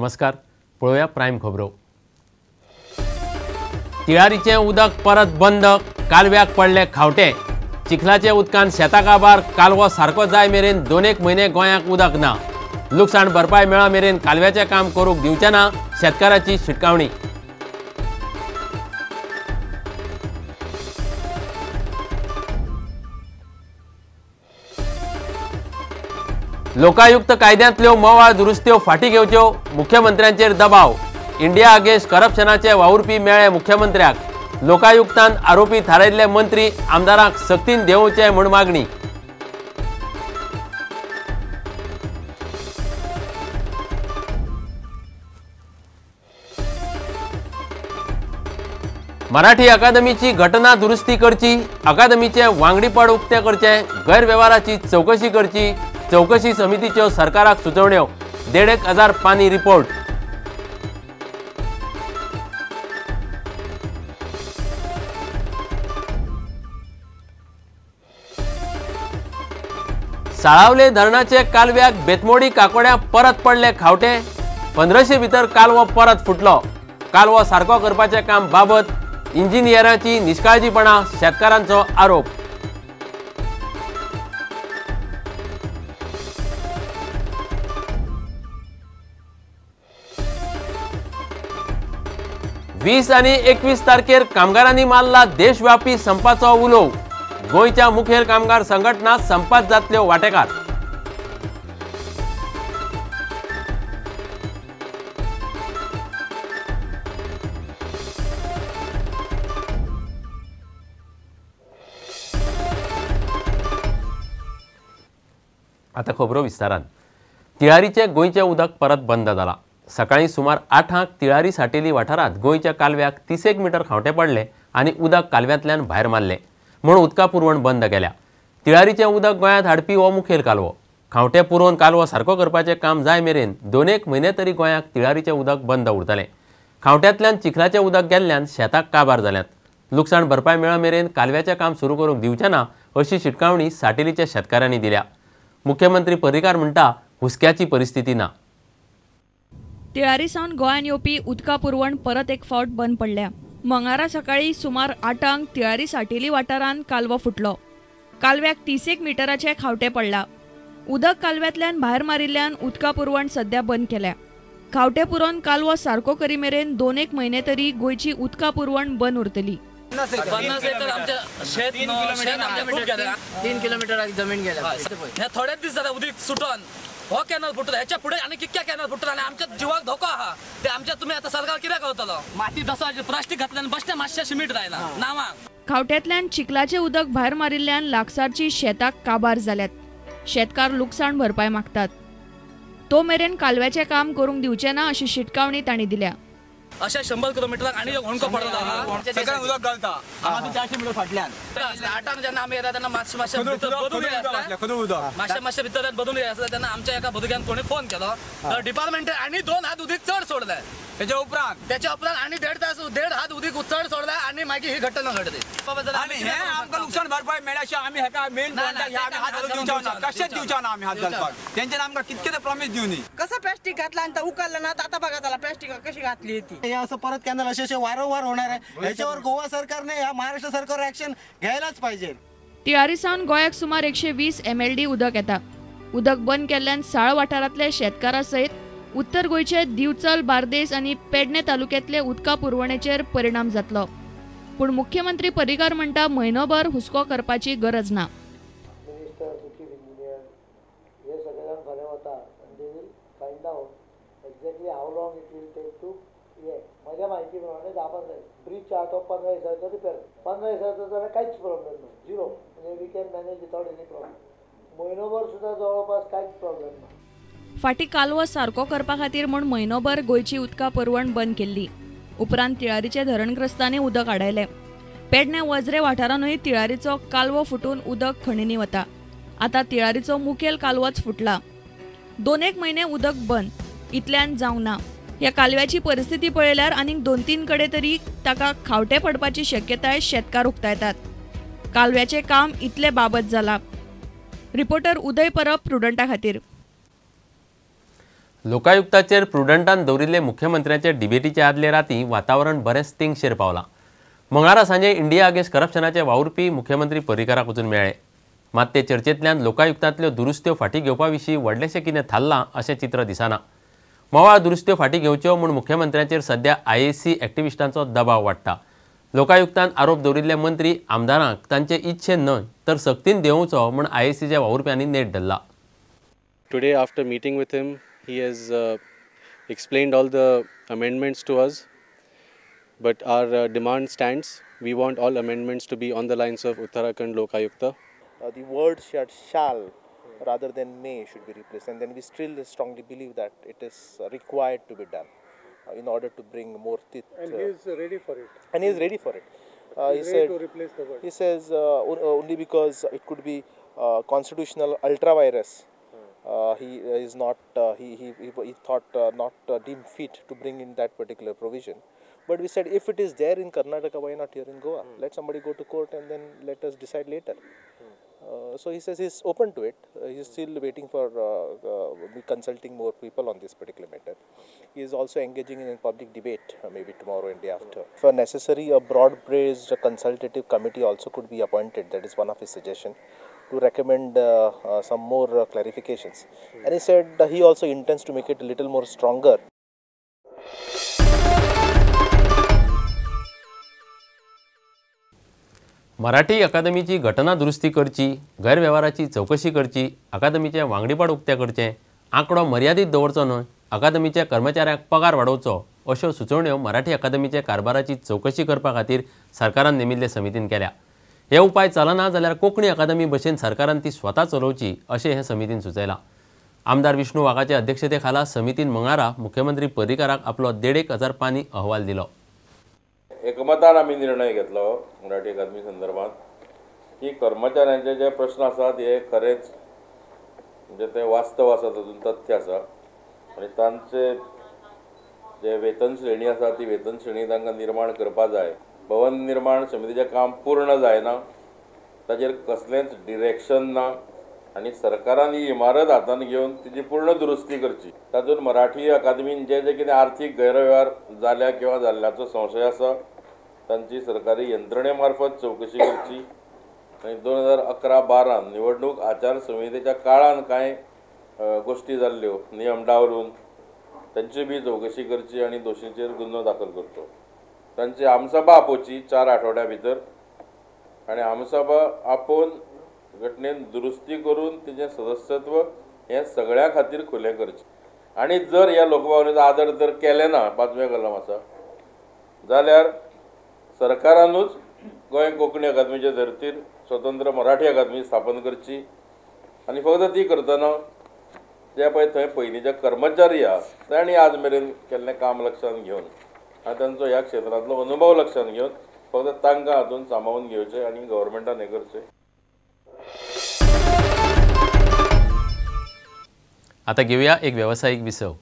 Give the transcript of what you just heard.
नमस्कार, पळोवया प्रायम खबरो। तिळारीचें उदक परत बंद, कालव्याक पडले खावटे। चिखलाचे उदकान शेता काबार, कालवो सारको जाय मेरेन 2-1 म्हयने गोंयाक उदक ना। लुकसाण भरपाय मेळा मेरेन कालव्याचें काम करूंक दिवचें ना, शेतकाराची शिटकावणी। लोकायुक्त कायद्यांतल्यो मवाळ दुरुस्त्यो फाटीं घेवच्यो, मुख्यमंत्र्यांचेर दबाव। इंडिया अगेन्स्ट करप्शनाचे वावुरपी मेळ्ळे मुख्यमंत्र्याक। लोकायुक्तान आरोपी थारायल्ले मंत्री आमदारांक सक्तीन देंवोवचे म्हूण मागणी। मराठी अकादमीची घटना दुरुस्ती करची, अकादमीचे वांगडीपद उक्ते करचे, गैरवेव्हाराची चवकशी करची, चवकशी समितीच्यो सरकाराक सुचोवण्यो। 1,500 पानी रिपोर्ट। साळावले धरणाचे कालव्याक बेतमोडी काकोड्या परत पडले खावटे। 1500 भितर कालवो परत फुटलो। कालवो सारको करपाचें काम बाबत, इंजिनियरांची निष्काळजीपणा, शेतकारांचो आरोप। वीस आनी 21 तारखेर कामगारांनी मारला देशव्यापी संपाचो उलो। गोंयच्या मुखेल कामगार संघटना संपात जातल्यो वांटेकार। आतां खबरो विस्तारान। तिळारीचें गोंयचें उदक परत बंद जालां। सकाळीं सुमार 8 तिळारी साटेली वाठारांत गोंयच्या कालव्याक 30 मिटर खावटे पडले आनी उदक कालव्यांतल्यान भायर मारलें म्हूण उदका पुरवण बंद केल्या। तिळारीचें उदक गोंयांत हाडपी हो मुखेल कालवो। खावटे पुरोवन कालवो सारको करपाचें काम जाय मेरेन 2-1 म्हयने तरी गोंयाक तिळारीचें उदक बंद उरतलें। खावट्यांतल्यान चिखलाचें उदक गेल्ल्यान शेताक काबार जाल्यात। लुकसाण भरपाय मेळा मेरेन कालव्याचें काम सुरू करूंक दिवचें ना अशी शिटकावणी साटेलीच्या शेतकारांनी दिल्या। मुख्यमंत्री पर्रीकार म्हणटा, हुस्क्याची परिस्थिती ना। तिळारी सावन गोंयांत येवपी उदका पुरवण परत एक फावट बंद पडल्या। मंगळारा सकाळी सुमार 8 तिळारी साटेली वाठारांत कालवो फुटलो। कालव्याक 30 मिटराचे खावटे पडला। उदक कालव्यांतल्यान भायर मारिल्ल्यान उदका पुरवण सध्या बंद केल्या। खावटे पुरोवन कालवो सारको करी मेरेन 2-1 म्हयने तरी गोंयची उदका पुरवण बंद उरतली। 50 एकर आमच्या शेत 3 किलोमीटर जमीन गेल्या। थोडेच दीस जाता उदीक सुटोन हो कॅनल फुटलो, ह्याच्या पुढे आनी कितक्या कॅनल फुटलो आनी आमच्या जिवाक धोको आहा। ते आमच्या तुमी आतां सरकार कितें करतलो? माती दसा प्लास्टीक घातल्यान बसते मातशें सिमेंट जायना नांवाक। खावट्यांतल्यान चिखलाचें उदक भायर मारिल्ल्यान लागसारची शेताक काबार जाल्यात। शेतकार लुकसाण भरपाय मागतात। तो मेरेन कालव्याचें काम करूंक दिवचें ना अशी शिटकावणी तांणी दिल्या। अशा 100 किलोमीटराक आनी एक होणको पडलो आहा, सगळें उदक घालता हांगा 400 मिटर फाटल्यान। 8 जेन्ना आमी येता तेन्ना मातशें मातशें भितर बदलून आसता, मातशें मातशें भितर बदलून आसता तेन्ना आमच्या एका भुरग्यान कोणी फोन केलो तर डिपार्टमेंटान आनी 2 हात उदीक चड सोडले। तेच्या उपरांत आनी 1.5 हात उदीक चड सोडले आनी मागीर ही घटना घडली। आनी हे आमकां लुकसाण भरपाय मेळ्ळ्या आमी हेका मेन हात घालून दिवचे ना, कशेंच दिवचे ना आमी हात घालपाक। तेंच्यानी आमकां कितके ते प्रॉमीस दिवनी। कसं प्लास्टिक घातलं आणि उकललं ना, आता बघा त्याला प्लास्टिक कशी घातली ती। हे असं परत कॅनल असे असे वारंवार होणार आहे, ह्याच्यावर गोवा सरकारने या महाराष्ट्र सरकार ऍक्शन घ्यायलाच पाहिजे। तिळारी सावन गोंयाक सुमार 120 MLD उदक येता। उदक बंद केल्ल्यान साळ वाठारांतले शेतकारा सयत उत्तर गोंयचे दिवचल, बार्देस आनी पेडणे तालुक्यांतले उदका पुरवणेचेर परिणाम जातलो। पूण मुख्यमंत्री पर्रीकार म्हणटा, म्हयनोभर हुस्को करपाची गरज ना। मिनिस्टर, चीफ इंजिनियर हे सगळे जाण फाल्यां वता आनी they will find out exactly how long it will take to हे। म्हज्या म्हायती प्रमाणे 10-15 ब्रिज आहा तो 15 दिसांचो रिपेर, 15 दिसांचो जाल्यार कांयच प्रॉब्लेम ना, झिरो, म्हणजे we can manage without any problem. म्हयनोभर सुद्दां जवळपास कांयच प्रॉब्लेम ना। फाटीं कालवो सारको करपा खातीर म्हूण म्हयनोभर गोंयची उदका पुरवण बंद केल्ली। उपरांत तिळारीचे धरणग्रस्तांनी उदक आडायलें। पेडणे वजरे वाठारानूय तिळारीचो कालवो फुटून उदक खणींनी वता। आतां तिळारीचो मुखेल कालवोच फुटला। 2-1 म्हयने उदक बंद, इतल्यान जावंक ना। ह्या कालव्याची परिस्थिती पळयल्यार आनीक 2-3 कडेन तरी ताका खावटे पडपाची शक्यताय शेतकार उक्तायतात। कालव्याचें काम इतलें बाबत जालां। रिपोर्टर उदय परब प्रुडंटा खातीर। लोकायुक्ताचेर प्रुडंटान दवरिल्ले मुख्यमंत्र्यांचे डिबेटीचे आदले राती वातावरण बरेंच तेंगशेर पावलां. मंगळारा सांजे इंडिया अगेन्स्ट करप्शनाचे वावुरपी मुख्यमंत्री पर्रीकाराक वचून मेळ्ळे. मात ते चर्चेंतल्यान लोकायुक्तांतल्यो दुरुस्त्यो फाटीं घेवपा विशीं व्हडलेशें कितें थारलां अशें चित्र दिसना. मवाळ दुरुस्त्यो फाटीं घेवच्यो म्हूण मुख्यमंत्र्यांचेर सध्या आयएसी एक्टिविस्टांचो दबाव वाडटा. लोकायुक्तान आरोप दवरिल्ले मंत्री आमदारांक तांचे इच्छेन न्हय तर सक्तीन देंवोवचो म्हूण आयएसीच्या वावुरप्यांनी नेट धरला. Today after meeting with him, he has explained all the amendments to us, but our demand stands. We want all amendments to be on the lines of Uttarakhand Lokayukta. The word shall rather than may should be replaced, and then we still strongly believe that it is required to be done in order to bring more teeth. And he is ready for it. And he is ready for it. He said to replace the word. He says only because it could be constitutional ultra virus. He is not. He thought not deemed fit to bring in that particular provision. But we said if it is there in Karnataka, why not here in Goa? Let somebody go to court and then let us decide later. So he says he is open to it. He is still waiting for consulting more people on this particular matter. He is also engaging in a public debate, maybe tomorrow and day after. If necessary, a broad-based consultative committee also could be appointed. That is one of his suggestions, to recommend some more clarifications. And he said he also intends to make it a little more stronger. Marathi अकादमीची घटना दुरुस्ती करची, गैरवेव्हाराची चौकशी करची, अकादमीचे वांगडीपद उक्ते करचें, आंकडो मर्यादीत दवरचो न्हय, अकादमीच्या कर्मचाऱ्यांक पगार वाडोवचो अश्यो सुचोवण्यो मराठी अकादमीच्या कारभाराची चौकशी करपा खातीर सरकारान नेमिल्ले समितीन केल्या. हे उपाय चलना जाल्यार कोंकणी अकादमी भशेन सरकारान ती स्वता चलोवची अशें हे समितीन सुचयलां. आमदार विष्णू वाघाचे अध्यक्षते खाला समितीन मंगळारा मुख्यमंत्री पर्रीकाराक आपलो 1,500 पानी अहवाल दिलो. एकमतान आमी निर्णय घेतलो मराठी अकादमी संदर्भात की कर्मचाऱ्यांचे जे प्रश्न आसात हे खरेंच म्हणजे ते वास्तव आसा, तातूंत तथ्य आसा आनी तांचे जे वेतन श्रेणी आसा ती वेतन श्रेणी तांकां निर्माण करपा जाय. भवन निर्माण समितीचें काम पूर्ण जायना, ताचेर कसलेंच डिरेक्शन ना आनी सरकारान ही इमारत हातान घेवन तिची पूर्ण दुरुस्ती करची. तातूंत मराठी अकादमीन जे जे कितें आर्थीक गैरवेव्हार जाल्या किंवा जाल्ल्याचो संशय आसा तांची सरकारी यंत्रणे मार्फत चवकशी करची आनी 2011-12 निवडणूक आचारसंहितेच्या काळान कांय गोश्टी जाल्ल्यो नियम डावरून तांची बी चवकशी करची आनी दोशींचेर गुन्यांव दाखल करचो. तांची आमसभा आपोवची 4 आठवड्या भितर आनी आमसभा आपोवन घटनेन दुरुस्ती करून तिचें सदस्यत्व हें सगळ्यां खातीर खुलें करचें. आनी जर ह्या लोकभावनेचो आदर जर केलें ना, 5वें कलम आसा, जाल्यार सरकारानूच गोंय कोंकणी अकादमीचे धर्तीर स्वतंत्र मराठी अकादमी स्थापन करची आनी फक्त ती करतना जे पळय थंय पयलींचे कर्मचारी आसा तांणी आज मेरेन केल्लें काम लक्षांत घेवन आनी तांचो ह्या क्षेत्रांतलो अनुभव लक्षांत घेवन फक्त तांकां हातूंत सामावून घेवचें आनी गव्हर्मेंटान हें करचें. आता घेऊया एक व्यावसायिक विसव.